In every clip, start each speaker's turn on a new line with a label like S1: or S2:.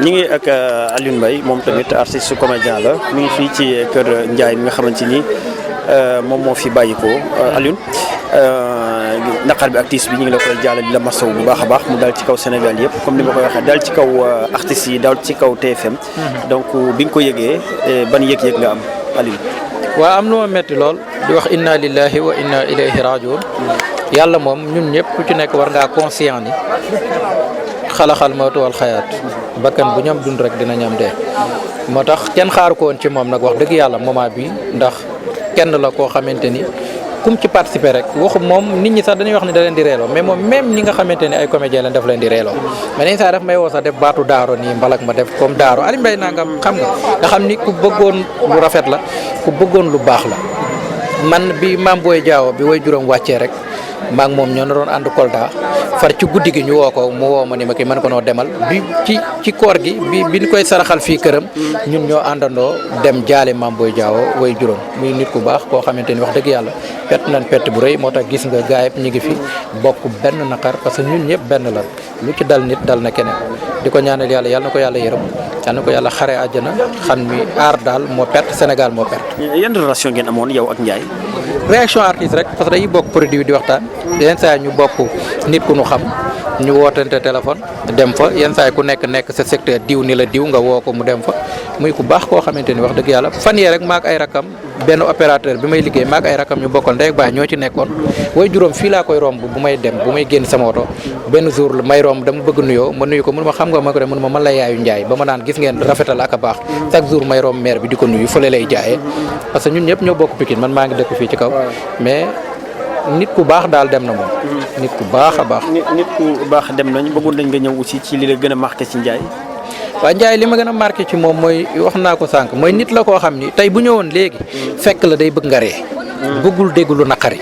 S1: ñi ngi ak Alioune Mbaye moom tamit artiste comédien la mi ngi fii ci kër Ndiaye mi nga xamante ni moom moo fi bàyyi ko Alioune naqar bi ak tiis bi ñu ngi la koy jàllale di la masaw bu baax a baax mu dal ci kaw Sénégal yëpp comme ni ma koy waxee dal ci kaw artistes yi dal ci kaw TFM. donc bi nga ko yëgee ban yëg-yëg nga am Alioune.
S2: waaw am na ma metti lool di wax inna lillahi wa inna ilayhi rajiun yàlla moom ñun ñëpp ku ci nekk war ngaa conscient ni xalaxal mawtu wal xayaat bakkan bu ñam dund rek dina ñam dee moo tax kenn xaaru ko woon ci moom nag wax dëgg yàlla moment bi ndax kenn la koo xamante ni kum ci participer rek waxu moom nit ñi sax dañuy wax ni da leen di reeloo mais moom même ñi nga xamante ni ay comédien lañ def leen di reeloo mais nañ saa def may woo sax def baatu daaro nii mbalak ma def comme daaro Alioune Mbaye nangam xam nga xam ni ku bëggoon lu rafet la ku bëggoon lu baax la man bi Mame Boye Diao bi way juróom wàccee rek maa ngi moom ñoo na doon ànd Kolda far ci guddi gi ñu woo ko mu woo ma ni ma kii mën ko noo demal bi ci koor gi bi ñu koy saraxal fii këram ñun ñoo àndandoo dem jaale Mame Boye Diao way juróom muy nit ku baax koo xamante ni wax dëgg yàlla pett nañ pett bu rëy moo tax gis nga gaay ñu ngi fi bokk benn naqar parce que ñun ñëpp benn la lu ci dal nit dal na keneen di ko ñaanal yàlla yàlla na ko yàlla yërëm yàlla na ko yàlla xare àjjana xam ni aar daal moo perte Sénégal moo perte.
S1: yan relation ngeen amoon yow ak Ndiaye.
S2: réaction artiste rek parce que dañuy bokk produit di waxtaan yenn saa ñu bokk nit ku nu xam ñu wootante téléphone dem fa yenn saa ku nekk sa secteur diw ni la diw nga woo ko mu dem fa muy ku baax koo xamante ni wax dëgg yàlla fan yee rek maak ay rakam benn opérateur bi may liggéey maak ay rakam ñu bokkal ndey ak baay ñoo ci nekkoon way juróom fii laa koy romb bu may dem bu may génn sama oto benn jour la may romb dama bëgg nuyoo ma nuyu ko mënu ma xam nga ma ko dem mënu ma man la yaayu Ndiaye ba ma naan gis ngeen rafetal ak a baax chaque jour may romb maire bi di ko nuyu fële lay jaayee parce que ñun ñëpp ñoo bokk Pikine man maa ngi dëkk fii ci kaw mais nit ku baax daal dem na moom. nit ku baax a baax.
S1: nit ku baax dem nañ bëggoon nañ nga ñëw aussi ci li la gën a marqué ci Ndiaye.
S2: waaw Ndiaye li ma gën a marqué ci moom mooy wax naa ko sànq mooy nit la koo xam ni tey bu ñëwoon léegi fekk la day bëgg nga ree bëggul dégg lu naqari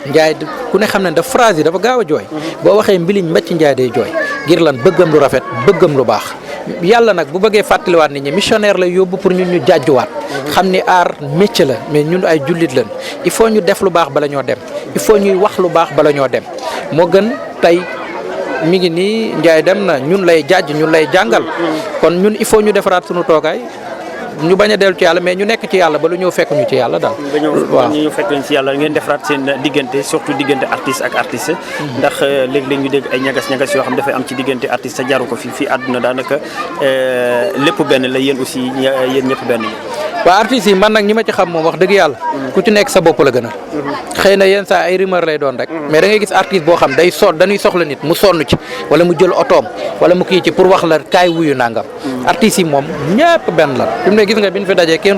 S2: Ndiaye ku ne xam ne dafa phrase yi dafa gaaw a jooy boo waxee mbiliñ mbécc Ndiaye day jooy ngir lan bëggam lu rafet bëggam lu baax yàlla nag bu bëggee fàttaliwaat nit ñi missionnaire lay yóbbu pour ñun ñu jàjjuwaat xam ni aar métier la mais ñun ay jullit lañ il faut ñu def lu baax bala ñoo dem il faut ñuy wax lu baax bala ñoo dem moo gën tey mi ngi nii Ndiaye dem na ñun lay jàjj ñun lay jàngal kon ñun il faut ñu defaraat suñu toogaay ñu bañ a dellu ci yàlla mais ñu nekk ci yàlla ba lu ñëw fekk ñu ci yàlla daal.
S1: waaw ñu fekk leen ci yàlla ngeen defaraat seen diggante surtout diggante artiste ak artiste. ndax léeg-léeg ñu dégg ay ñagas-ñagas yoo xam dafay am ci diggante artiste sa jaru ko fii àdduna daanaka lépp benn la yéen aussi yéen ñëpp benn la.
S2: waaw artistes yi man nag ñi ma ci xam moom wax dëgg yàlla ku ci nekk sa bopp la gën a xëy na yenn saa ay rumeur lay doon rek mais da ngay gis artiste boo xam dañuy soxla nit mu sonn ci wala mu jël otoom wala mu kii ci pour wax la kaay wuyu nangam artistes yi moom ñëpp benn la fi mu ne gis nga bi ñu fi dajee kenn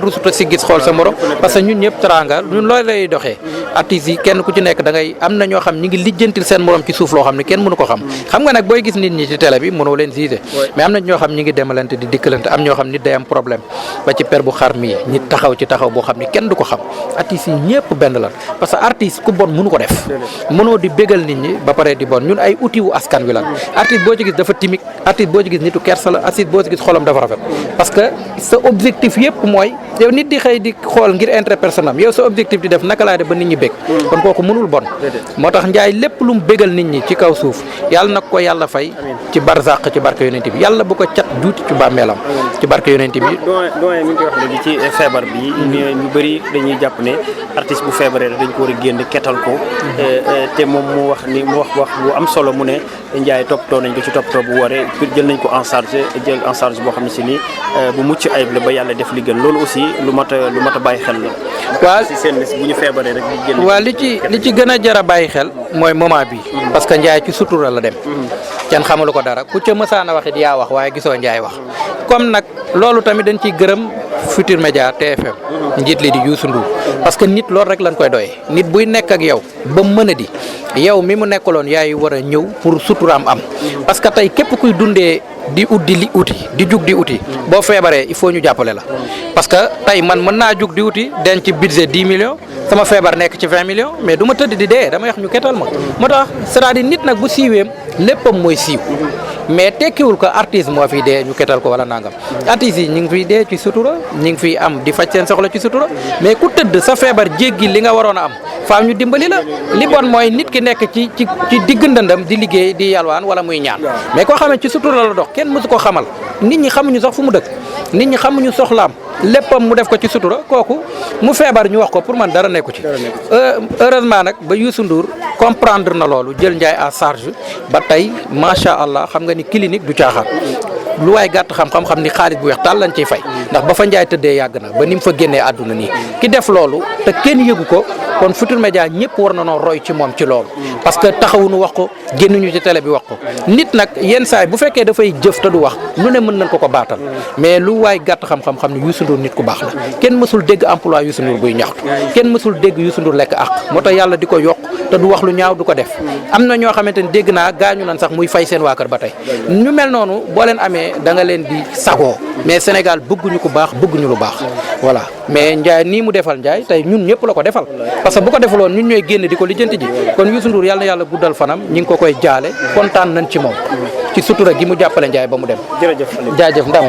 S2: rusuta si gis xool sa morom parce que ñun ñëpp teranga ñun loolu lay doxee artistes yi kenn ku ci nekk da ngay am na ñoo xam ñi ngi lijjantil seen morom ci suuf loo xam ne kenn mënu ko xam xam nga nag booy gis nit ñi ci télé bi mënoo leen gisé mais am na ñoo xam ñi ngi demalante di dikkalante am ñoo xam nit day am problème ba ci per bu xar mi nit taxaw ci taxaw boo xam ne kenn du ko xam artistes yi ñëpp benn la parce que artiste ku bon mënu ko def mënoo di bégal nit ñi ba pare di bon ñun ay outil wu askan wi lan artiste boo ci gis dafa timide artiste boo ci gis nitu kersa la artiste boo ci gis xolam dafa rafet parce que sa objectif yëpp mooy yow nit di xëy di xool ngir intérêt personnel yow sa objectif di def naka laa def ba nit ñi bég kon kooku mënul bon moo tax Ndiaye lépp lu mu bégal nit ñi ci kaw suuf yàlla nag ko yàlla fay ci barzaq ci barke yonent bi yàlla bu ko cat juuti ci bàmmeelam ci barke yonent bi
S1: doyen mi ngi koy wax léegi ci feebar bi ñu bëri dañuy jàpp ne artiste bu feebaree dañ ko war a génn kettal ko te moom mu wax bu am solo mu ne Ndiaye toppatoo nañ ko ci toppatoo bu waree jël nañ ko en charge boo xam ne si ni bu mucc ayib la ba yàlla def li gën loolu aussi lu mat a bàyyi xel la.
S2: waaw
S1: si seen bu ñu feebaree rek di génn.
S2: waaw li ci gën a jar a bàyyi xel mooy moment bi parce que Ndiaye ci sutura la dem. kenn xamalu ko dara ku ca mësaan a wax it yaa wax waaye gisoo Ndiaye wax comme nag loolu tamit dañ ciy gërëm Futurs Médias TFM njiit li di Youssou Ndour parce que nit loolu rek lañ koy doyee nit buy nekk ak yow ba mën a di yow mi mu nekkaloon yaay war a ñëw pour suturaam am parce que tey képp kuy dundee di ut di uti di jug di uti boo feebaree il faut ñu jàppale la parce que tey man mën naa jug di uti denc ci budget 10 millions sama feebar nekk ci 20 millions mais du ma tëdd di dee dama wax ñu kettal ma moo tax c'est-à-dire nit nag bu siiweem léppam mooy siiw mais tekkiwul ko artiste moo fi dee ñu ketal ko wala nangam artistes yi ñu ngi fiy dee ci sutura ñu ngi fiy am di faj seen soxla ci sutura mais ku tëdd sa feebar jéggi li nga waroon a am faaw ñu dimbali la li bon mooy nit ki nekk ci digg ndëndam di liggéey di yalwaan wala muy ñaan mais koo xamee ci sutura la dox kenn mësu ko xamal nit ñi xamuñu sax fu mu dëkk nit ñi xamuñu soxlaam léppam mu def ko ci sutura kooku mu feebar ñu wax ko pour man dara nekku ci heureusement nag ba Youssou Ndour comprendre na loolu jël Ndiaye à charge ba tey macha allah xam nga ni clinique du caaxaan lu waay gàtt xam-xam ni xaalis bu weex taal lañ ciy fay ndax ba fa Ndiaye tëddee yàgg na ba ni mu fa génnee àdduna nii ki def loolu te kenn yëgu ko kon Futurs Médias ñëpp war na noo roy ci moom ci loolu parce que taxawuñu wax ko génnuñu ci télé bi wax ko nit nag yenn saay bu fekkee dafay jëf te du wax lu ne mën nañ ko baatal mais lu waay gàtt xam-xam ni Youssou Ndour nit ku baax la kenn mësul dégg emploi Youssou Ndour buy ñaxtu kenn mësul dégg Youssou Ndour lekk ak moo tax yàlla di ko yokk te du wax lu ñaaw du ko def am na ñoo xamante ni dégg naa gaañu nan sax muy fay seen waa kër ba tey ñu mel noonu boo leen amee da nga leen di sagoo mais Sénégal bëgguñu ku baax bëgguñu lu baax voilà mais Ndiaye nii mu defal Ndiaye tey ñun ñëpp la ko defal parce que bu ko defaloon ñun ñooy génn di ko lijjanti ji kon Youssou Ndour yàlla na yàlla guddal fanam ñi ngi ko koy jaale kontaan nañ ci moom ci sutura gi mu jàppale Ndiaye ba mu dem jaajëf ndam